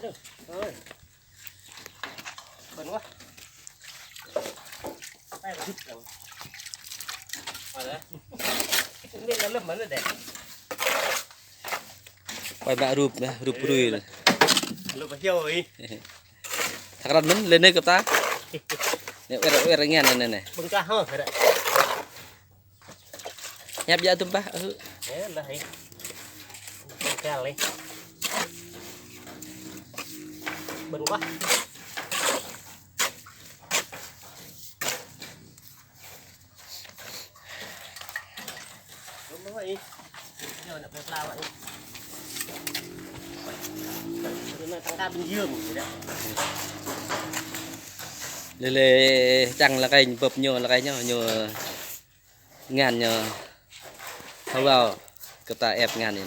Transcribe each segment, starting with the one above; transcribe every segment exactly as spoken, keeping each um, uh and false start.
Ơi. Bận quá. Tay là hụt rồi. Mà đó. Biết là lớp mà nó đẹp. Quay mă rup nè, rup brui nè. Lu pa hiu ih. Thak răn mơ̆n, lê nê kơp ta. Nê, uer, uer ngan nê, nê, nê. Bưng kah hơ, hơ. Hiăp ja tŭm pah. Ơ. Ê, lah ih. Bưng kah ih. Bưng kah. Lê lê čang lơkai bưp ñu, lơkai ñu, ñu ngan ñu. Hơwao, kơp ta ĕp ngan ñu.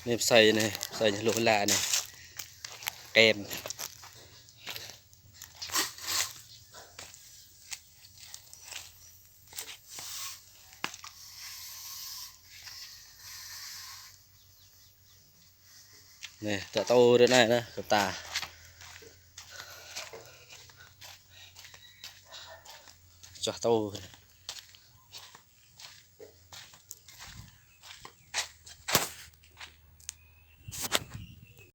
Nê pơsơi nê, pơsơi nê lu la nê. Kem. Nê, tŏ tô rơ anai nê, kơp ta. Čuah tô.